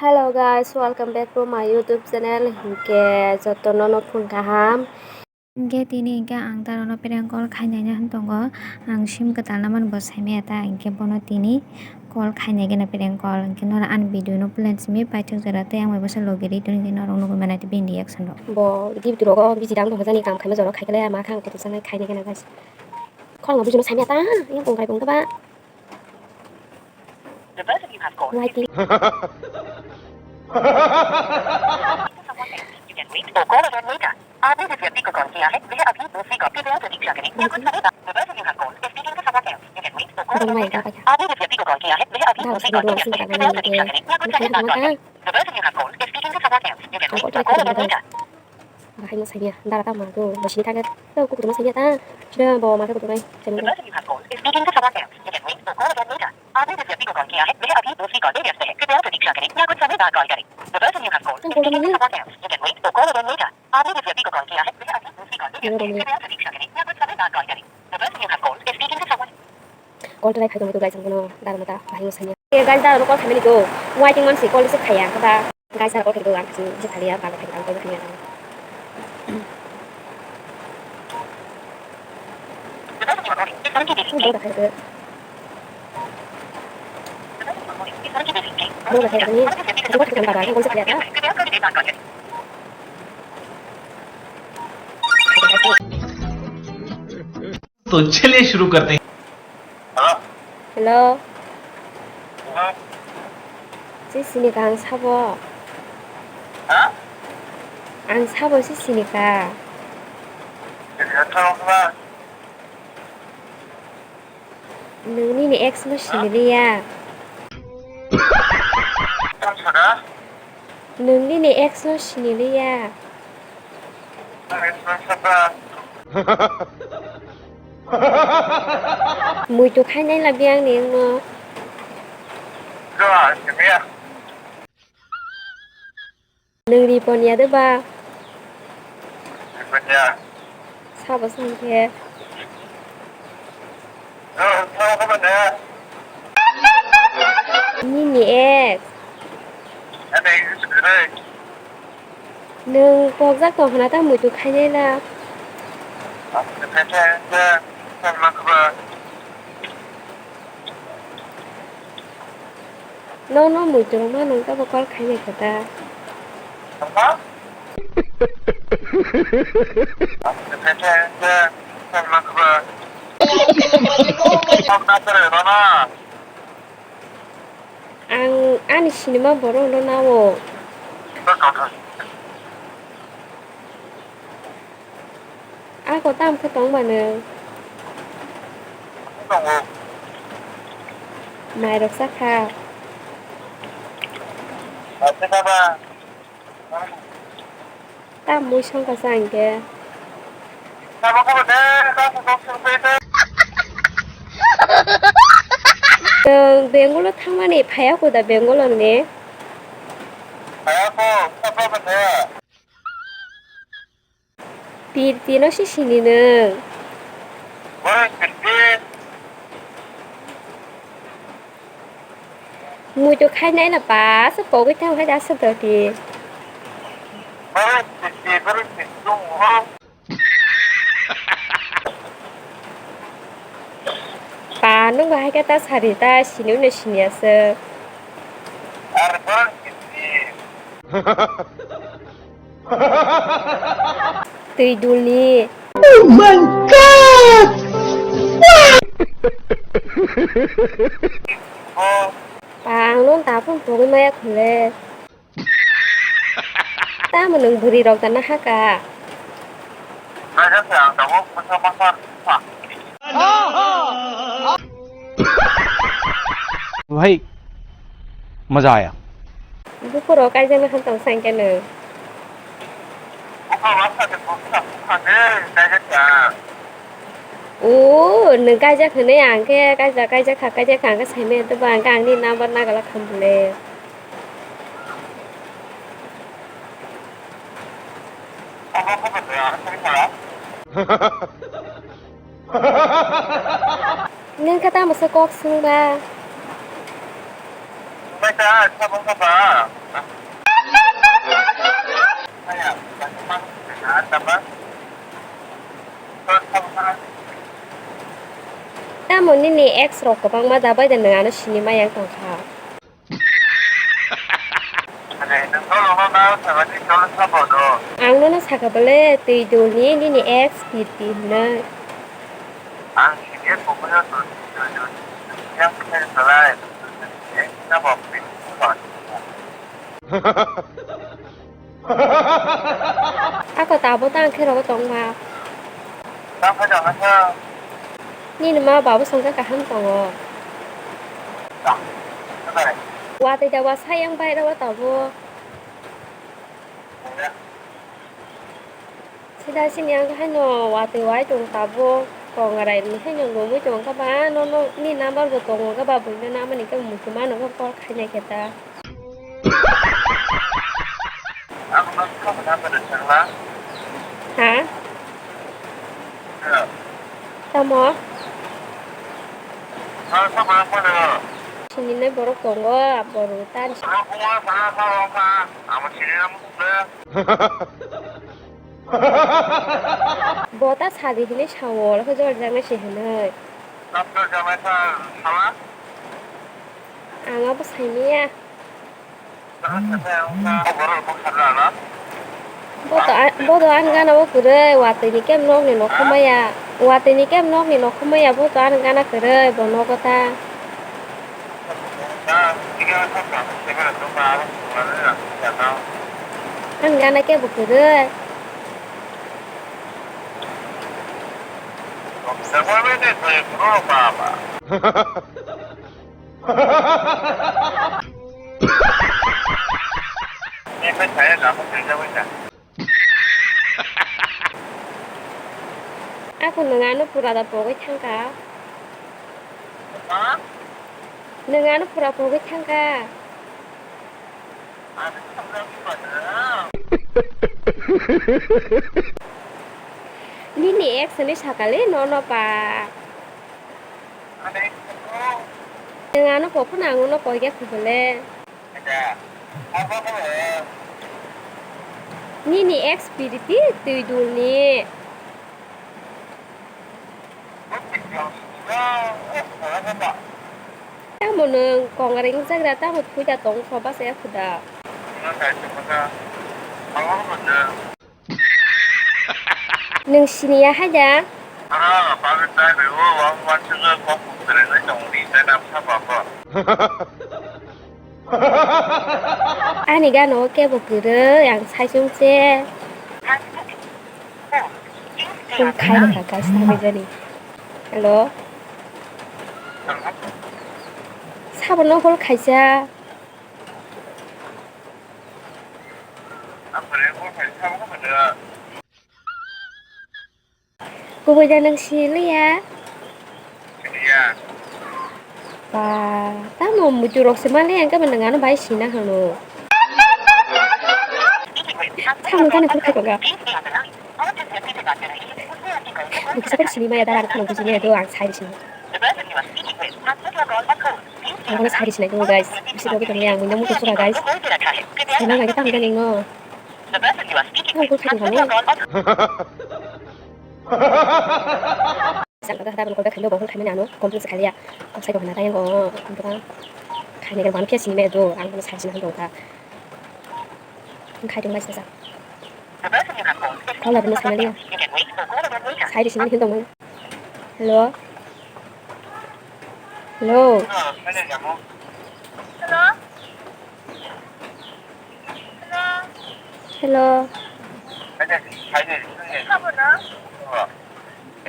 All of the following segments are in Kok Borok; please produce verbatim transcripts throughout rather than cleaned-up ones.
Hello guys, welcome back to my YouTube channel. Hinkhe jotono no phung kaham. Hinkhe tini hinkhe ang tarono prank call khainai hwn tongo. Ang sim kwtal na man bo saimaya ta, hinkhe bono tini call khainai gana prank call. Hinkhe noro ani video no plan simi paithak jora tei ang bai bwsa logi ri tong hinkhe norok nugwi mano tei bini reaction rok. Bo gift rogo biji dang bo hojani kam khaima jora khaikhe ma khang kutu sanai khainai gana guys. Khorang bujuno saimaya ta, yang kongkrai kongkha ba. The person you have called is Waiting. You can wait or call again later. आपने जिस व्यक्ति को कॉल किया है, वह अभी दूसरी कॉल, कृपया प्रतीक्षा करें या कुछ समय बाद। The person you have called is speaking to someone else. You can wait or call again later. आपने जिस व्यक्ति को कॉल किया है, वह अभी दूसरी कॉल, कृपया प्रतीक्षा करें या कुछ समय बाद कॉल करें। The person you have called is speaking to someone else. You can wait or call again later. Bahai no sanya, dara ta ma tu, bo sini thangkhe, to kukutu no sanya ta, sida bo ma khe kutu nai, sanya. The person you have called is speaking to someone else. You can wait or call again later. आपने जिस व्यक्ति को कॉल किया है, वह अभी दूसरी कॉल में व्यस्त है। कृपया प्रतीक्षा करें या कुछ समय बाद कॉल करें। The person you have called is speaking to someone else. You can wait or call again later. आपने जिस व्यक्ति को कॉल किया है, वह अभी दूसरी कॉल में व्यस्त है। कृपया प्रतीक्षा करें या कुछ समय बाद कॉल करें। The person you have called is speaking to someone. Call try khai tongwi guys, ang bono dara mata bahai no sanya. Guys, dara no call khaimani go. Waiting man si call receive khaiya, kha ba. Guys, dara call khai go, ang kasi je thaliya, bang khai ang call khaiya. Ang call khai go. Ang call khai go. Ang call khai go, baba, ang call receive khaiya ta. तो चलिए शुरू करते हैं। Hello. Hello. Hello. Si sini ka ang sabo? Ha? Ang sabo si sini ka? Sini ka tong ba? Nwng nini ex no sini liya. Tong sa da? Nwng nini ex no sini liya. Ang ex no sa da? Muitu khainai la biyang ni wngno. Nwng ripon ya de ba? Ripon ya. Sabo song khe. Nini ex. Nwng pokjak tong hwna ta muitu khainai la. Nono muitu rwma nwng tabo call khainai khe ta. Ang ani sinima borok no nao. Ako tam khe tong mano. Mai rok cha kha. Tam mui song kha sa ang khe. Nwng Bengaluru thangmani phaiya kho da Bengaluru ni? Pirti no si sini nwng. Muitu khainai na pa se pogwi thang hai da se doti. Pa nwng bo hai khe ta sari ta sini uno sini aswk. Twi dulni. Oh my God! Pa ang nwng ta phone pogwi maya khole. Tamo nwng bwrwi rok da na haka? भाई, मजा आया। Buphuru kaijak na khan tong sankhe nwng. O, nwng kaijak hwnwi ang khe kaijak, kaijak kha, kaijak kha ang khe saimaya tei bo ang khe angni number nagalak kha bole. Nwng khe tamo se kok swngba? Nwng khe tamo swngba? Nini ex rok kwbangma da bai da nwng ano sini ma yang tongkha. Nwng no logno na sagani cholo sabo do. Ang nono saka bole twi dul ni nini ex pirti hinwi. Ang sini kubuno twi dul yang khe salai. Ex na bo pirti ba. Ako tabo tang khe rogo tongma. Tang khe tong khe. Nini ma babu songkha kaham tongo. Watwi da wa sayang bai rogo tabo. Sida sini ang haino watwi wai tong tabo. Kong arai ni haino lomwi tong kha ba no no ni number bo tongo kha ba buino namani khe muchuma no khe call khainai khe ta. Ha? Tamo? Sinina borok tongo, borok tan. Bo ta sadi hinwi sao, hojor jaknai se hinwi. Ang abo saimanya. Bodo a-, bodo ani gana o kwrwi, watwi ni kem nok ni nokho maya, watwi ni kem nok ni nokho maya, bodo ani gana kwrwi, bo nogo ta. Ani gana kebo kwrwi. Ako nwng ano pura da pogwi thangkha. Nwng ano pura pogwi thangkha. Nini ex ni sakali nono pa. Nwng ano kok phano ang nono koi khe khubole. Nini ex piriti twi dul ni. Tamo nwng kongrai wngjagra tamo phuida tong kho bachaya khuda. Nwng siniya hai da? Ani gana o kebo kwrwi ang sai chwng se. Phone khai rwkha guys, tamo jani. Hello. Sabono call khaisa. Kubui da nwng siliya? Siliya. Ba, tamo muitu rok se mali ang khe nwng ano bai sina hano. Tamo tani kok kok ga. Noksa kok sini maya dara ang kano bujini do ang sai sini. Ang kono sai sini do guys. Bisi dogi tong yang munya mutu sura guys. Sini maya tamo tani ngo. Ang kok kok kok. Sangkata hada kono kolbe khailo bohol khaimani ano kompleks khaiya. Kok sai ko hana tayang ko. Ang to khaina kan phiya sini me do ang kono sai sini do kha. Ang khai tong bai sa. Kola bini sini ya. Sai di sini hin tong. Hello. Hello. Hello.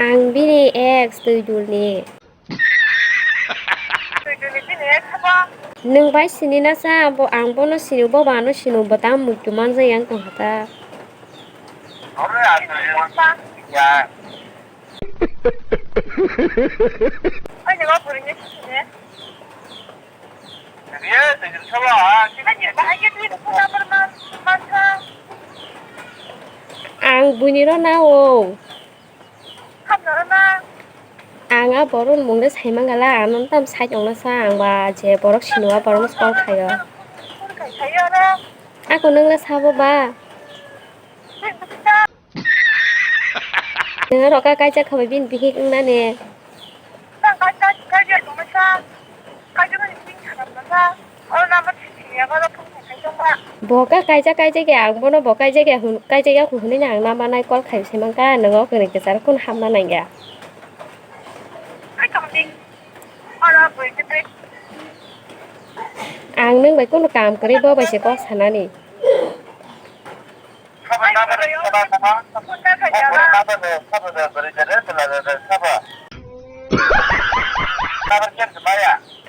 Ang bini ex twi dul ni. Nwng bai sini na sa, bo ang bono sini, bo bo ano sini, bo ta muitu manjak yang tong kha ta. Ang buini ro na o. Ang a borok mung de sai mangala, ano tam sai tong na sa, ang ba je borok sini o borok no call khaio. Ako nwng le sabo ba? Nwng aro ka kaijak kha bai bini bihik wng nani. Bo ka kaijak kaijak ya, ang bono bo kaijak ya, hun-, kaijak ya hwn-, kaijak ya hwnwi ang nama nai call khai se mankha, nwngo kwrwi kwcharo kunu hamna nangya. Ang nwng bai kunu kam kwrwi bo bai se kok sanani.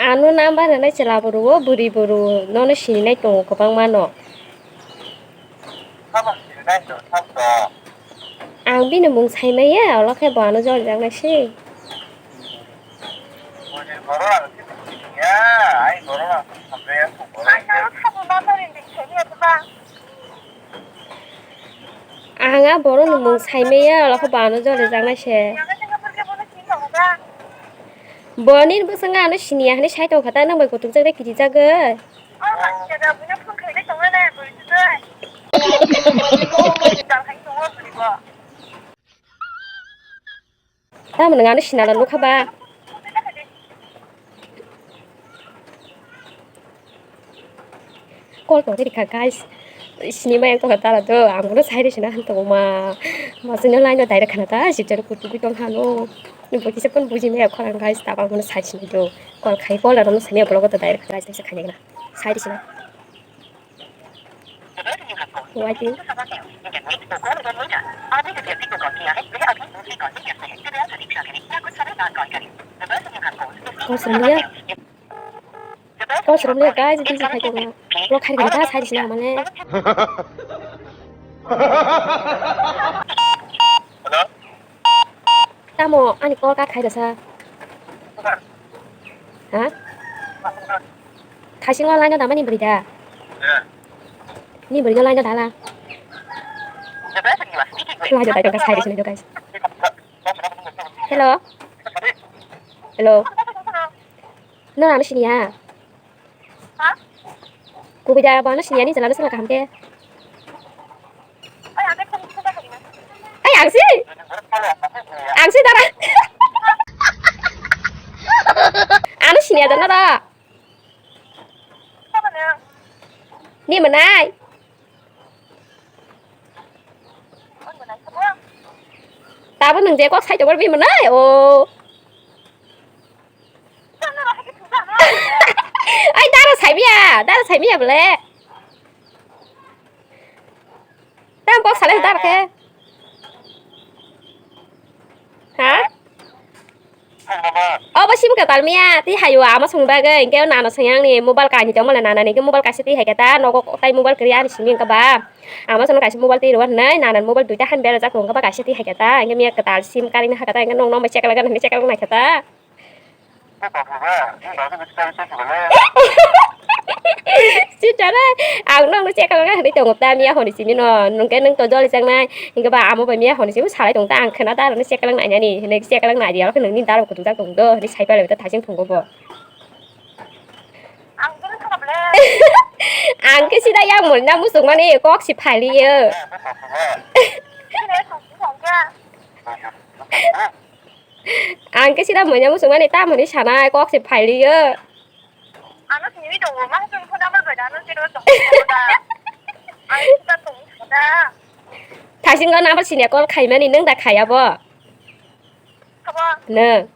Ano number rwnai chwla bwrwi o bwrwi bwrwi nono sininai tongo kwbangma no. Ang bini mung saimaya, olo khe bo ano joli jaknai se. Ang a borok ni mung saimaya, olo khe bo ano joli jaknai se. Boni bwskango ano siniya hinwi sai tongkha ta, nwng bai kutuk jak de kiri jagwi. Tamo nwng ano sinala nukha ba? Call tongdi rikha guys. Sinimaya tongkha tara do, ang bono sai rw sina han tongo ma. Masino line o direct khana ta, sibjano kutugwi tong hano. Bo kisa phone buji maya khorang guys, tabo ang bono sai sini do. Call khai, call rano sini block o to direct guys, nisa khaina gana. Sai rw sina. Waiting. Kosrom liya. Kosrom liya guys, busy khai tongo. Block khai tongo, sai sini mane. Tamo ani call cut khai rasa. Ha? Thaising o line o dama ni bwrwi da. Ni bwrwi no line o dala. Line o dai tongkha sai rw sini do guys. Hello. Hello. No, ano siniya. Kubui da, bo ano siniya ni jala no sala kaham khe. Ai, ang si. Ang si dara. Ano siniya da nara. Ni manai. Tabo nwng je kok sai tongor bi manai o. Ai, dara saimiya, dara saimiya bole. Tam kok salai dara khe. Ha? Obo sim kwtal miya, tei hayo ama song bagwi, hwnkhe nana song yang ni mobile kainwi tongmani, nana ni khe mobile kaisa twi hai khe ta, nogo tai mobile kwrwi ani simi wngkha ba. Ama song kaisa mobile twi rw hinwi, nana ni mobile duita han berajak wngkha ba, kaisa twi hai khe ta, hwnkhe miya kwtal sim karwi nw ha khe ta, hwnkhe nwng nokbai check lagan hinwi check lagan nai khe ta. Sitare, ang nokno check lagan hinwi tongo ta, miya hwnwi simi no, nwng khe nwng to joli chang nai, hwnkhe ba amo bai miya hwnwi simi salai tong ta, ang khwna ta, aroni check lang nai nani, hinwi check lang nai di, abo khe nwngni dara kutung jak tong do, hinwi sai palai ta thaising thungo bo. Ang khe sida yang mori na musuk mani kok si phaliyo. Ang khe sida mori na musuk mani tamoni sanai kok si phaliyo. Thaising o number sini call khaimani nwng da khaya bo. Nwng.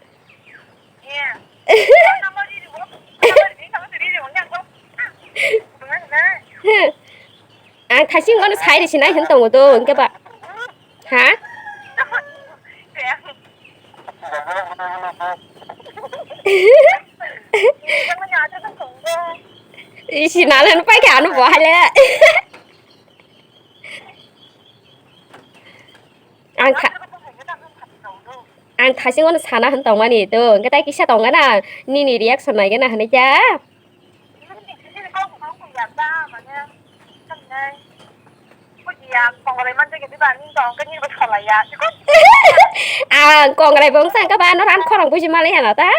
Ang thaising ono sai rw sinai hwn tongo do, hwnkhe ba. Ha? Isi nalen pai khe ano bo hai le. Ang tha-, ang thaising ono sana hwn tongmani to, hwnkhe tai kisa tongkha na, nini reaction naikhe na hwnwi khe. Ang kongrai bo wngsa hwnkhe ba ano ran khorang buji malai hano ta.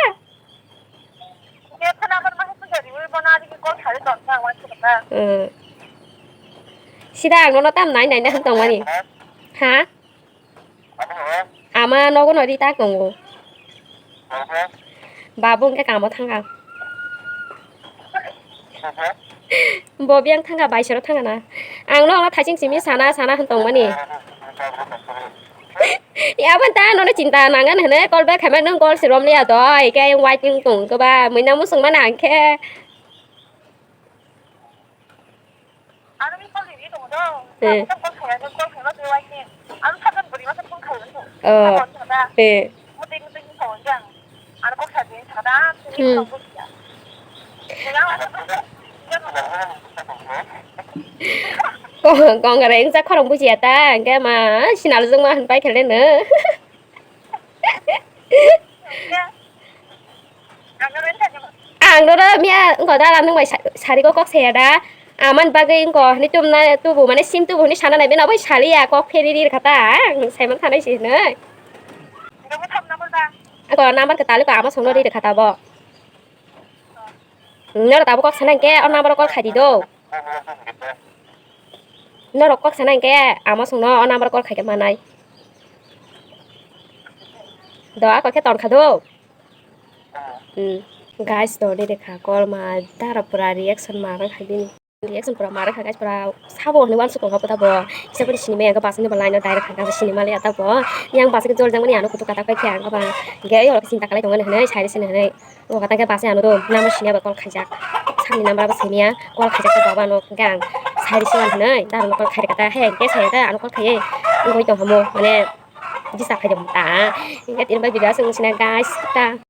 Hmm. Sida ang nono tam nai nai na hwn tongmani. Ha? Ama nogo no ri ta tongo. Babu hwnkhe kamo thangkha. Bo biyang thangkha, baisoro thangkha na. Ang no thaiching simi sana sana hwn tongmani. Aboni ta nono chinta nangan hwnwi call back khaima nwng call si romliya doi, khe waiting tong khe ba muina musung mani ang khe. Ano mi call riri tongo do. Eh. Ano call khaina, call khaima twi wai ni. Ano sajan bwrwi masa phone khaio. Oh. Ano kha da. Eh. Mutwi mutwi ni phone jang. Ano kok sajan sa da. Hmm. Kong, kong reng sa khorang bujiya ta. Hingke ma sinal jong ma hwn pai khele no. Ang nono miya wngkha da, nwng bai sa-, sari kok kok saya da. Amani bagwi wngkha hwnwi tubuna, tubu mane sim tubu hwnwi sana nai, bini abo saliya kok pheri ri rwkha ta, ang saiman thanai se hwnwi. Wngkha number kwtal wngkha, ama songno ri rwkha ta bo. Norok tabuk kok sana hwnkhe o number o call khaidi do. Norok kok sana hwnkhe ama songno o number o call khaikhe manai. Do, ako khe tonkha do. Hmm. Guys, to de dekha call ma dara pura reaction ma khaidi. Reaction pura ma kha guys, pura sabo hwnwi uansukha bo ta bo. Kisa phano sinimaya, ang bus ni bo line o direct thangkha, sinimaliya ta bo. Yang bus khe jol jangmani ano kutuk katak pai khe ang ba. Hwnkhe ayo sinta kalai tongmani hwnwi sari sini hwnwi. O kata khe bus ni ano do number siniya ba call khaijak. Sakni number abo siniya, call khaijak ta bo ano hwnkhe ang sari sini hwnwi ta ano call khairikha ta, he hwnkhe sai ta ano call khaiwi wngwi tongkha mo mane. Jisa khaijak ta. Hwnkhe tini bai video aswk wngsina guys ta.